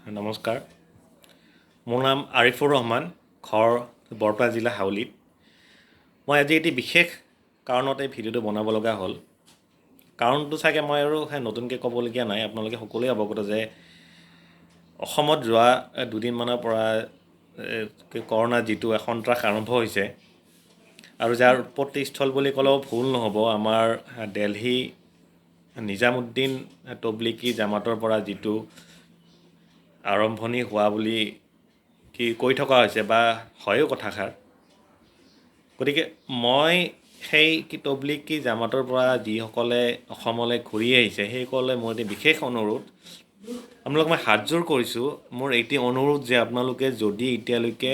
নমস্কাৰ, মোৰ নাম আৰিফুৰ ৰহমান, ঘৰ বৰপেটা জিলা হাউলিত। মই আজি এটি বিশেষ কাৰণত এই ভিডিঅ'টো বনাব লগা হ'ল। কাৰণটো চাগে মই আৰু নতুনকৈ ক'বলগীয়া নাই, আপোনালোকে সকলোৱে অৱগত যে অসমত যোৱা দুদিনমানৰ পৰা কৰোণাৰ যিটো সন্ত্ৰাস আৰম্ভ হৈছে আৰু যাৰ উৎপত্তিস্থল বুলি ক'লেও ভুল নহ'ব, আমাৰ দেলহি নিজামুদ্দিন তবলিগী জামাতৰ পৰা যিটো আৰম্ভণি হোৱা বুলি কি কৈ থকা হৈছে বা হয়ো কথাষাৰ। গতিকে মই সেই তবলিগী জামাতৰ পৰা যিসকলে অসমলৈ ঘূৰি আহিছে সেইসকলে মোৰ এটি বিশেষ অনুৰোধ, আপোনালোক মই হাতযোৰ কৰিছোঁ, মোৰ এটি অনুৰোধ যে আপোনালোকে যদি এতিয়ালৈকে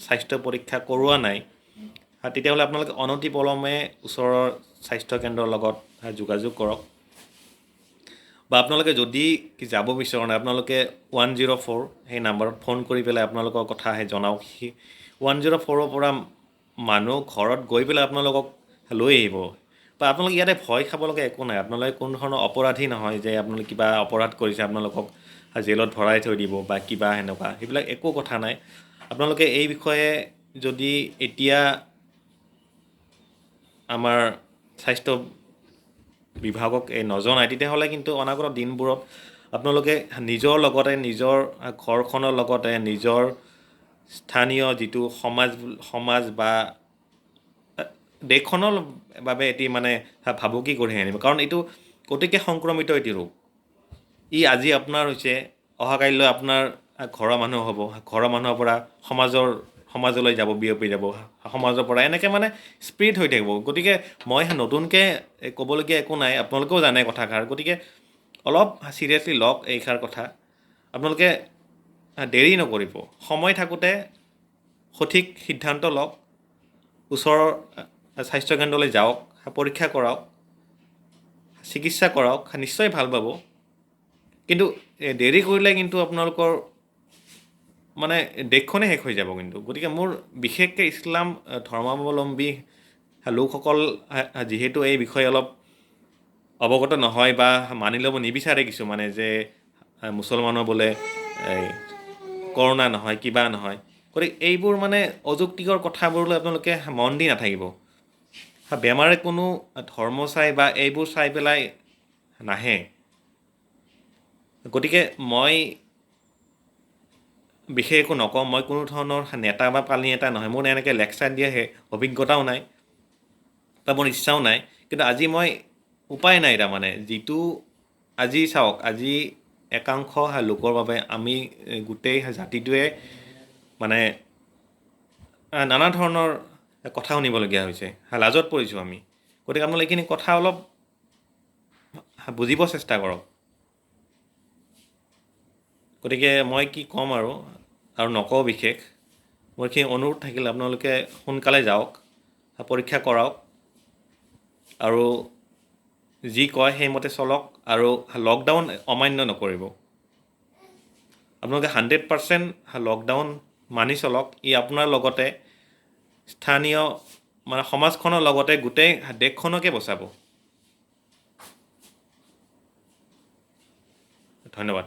স্বাস্থ্য পৰীক্ষা কৰোৱা নাই তেতিয়াহ'লে আপোনালোকে অনতিপলমে ওচৰৰ স্বাস্থ্যকেন্দ্ৰৰ লগত যোগাযোগ কৰক, বা আপোনালোকে যদি যাব বিচৰা নাই আপোনালোকে 104 সেই নাম্বাৰত ফোন কৰি পেলাই আপোনালোকৰ কথা জনাওক। সেই 104ৰ পৰা মানুহ ঘৰত গৈ পেলাই আপোনালোকক লৈ আহিব, বা আপোনালোকে ইয়াতে ভয় খাব লগা একো নাই। আপোনালোকে কোনো ধৰণৰ অপৰাধী নহয় যে আপোনালোকে কিবা অপৰাধ কৰিছে আপোনালোকক জেলত ভৰাই থৈ দিব বা কিবা সেনেকুৱা, সেইবিলাক একো কথা নাই। আপোনালোকে এই বিষয়ে যদি এতিয়া আমাৰ স্বাস্থ্য বিভাগক এই নজনায় তেতিয়াহ'লে কিন্তু অনাগত দিনবোৰত আপোনালোকে নিজৰ লগতে নিজৰ ঘৰখনৰ লগতে নিজৰ স্থানীয় যিটো সমাজ বা দেশখনৰ বাবে এটি মানে ভাবুকি কঢ়িয়াই আনিব। কাৰণ এইটো অতিকে সংক্ৰমিত এটি ৰোগ। ই আজি আপোনাৰ হৈছে, অহাকাইলৈ আপোনাৰ ঘৰৰ মানুহ হ'ব, ঘৰৰ মানুহৰ পৰা সমাজলৈ যাব, বিয়পি যাব, সমাজৰ পৰা এনেকৈ মানে স্প্ৰেড হৈ থাকিব। গতিকে মই নতুনকৈ ক'বলগীয়া একো নাই, আপোনালোকেও জানে কথাষাৰ। গতিকে অলপ চিৰিয়াছলি লওক এইষাৰ কথা। আপোনালোকে দেৰি নকৰিব, সময় থাকোঁতে সঠিক সিদ্ধান্ত লওক, ওচৰৰ স্বাস্থ্যকেন্দ্ৰলৈ যাওক, পৰীক্ষা কৰাওক, চিকিৎসা কৰাওক, নিশ্চয় ভাল পাব। কিন্তু দেৰি কৰিলে কিন্তু আপোনালোকৰ মানে দেশখনেই শেষ হৈ যাব কিন্তু। গতিকে মোৰ বিশেষকৈ ইছলাম ধৰ্মাৱলম্বী লোকসকল যিহেতু এই বিষয়ে অলপ অৱগত নহয় বা মানি ল'ব নিবিচাৰে কিছুমানে যে মুছলমানৰ বোলে এই কৰোণা নহয় কিবা নহয়, গতিকে এইবোৰ মানে অযুক্তিকৰ কথাবোৰলৈ আপোনালোকে মন দি নাথাকিব। বেমাৰে কোনো ধৰ্ম চাই বা এইবোৰ চাই পেলাই নাহে। গতিকে মই বিশেষ একো নকওঁ, মই কোনো ধৰণৰ নেতা বা পালি নেতা নহয়, মোৰ এনেকৈ লেকচাৰ দিয়া সেই অভিজ্ঞতাও নাই বা মোৰ ইচ্ছাও নাই। কিন্তু আজি মই উপায় নাই, তাৰমানে যিটো আজি চাওক, আজি একাংশ লোকৰ বাবে আমি গোটেই জাতিটোৱে মানে নানা ধৰণৰ কথা শুনিবলগীয়া হৈছে, লাজত পৰিছোঁ আমি। গতিকে আপোনালোকে এইখিনি কথা অলপ বুজিব চেষ্টা কৰক। গতিকে মই কি ক'ম আৰু নকওঁ বিশেষ। মোৰ এইখিনি অনুৰোধ থাকিল, আপোনালোকে সোনকালে যাওক, পৰীক্ষা কৰাওক আৰু যি কয় সেইমতে চলক আৰু লকডাউন অমান্য নকৰিব। আপোনালোকে 100% লকডাউন মানি চলক। ই আপোনাৰ লগতে স্থানীয় মানে সমাজখনৰ লগতে গোটেই দেশখনকে বচাব। ধন্যবাদ।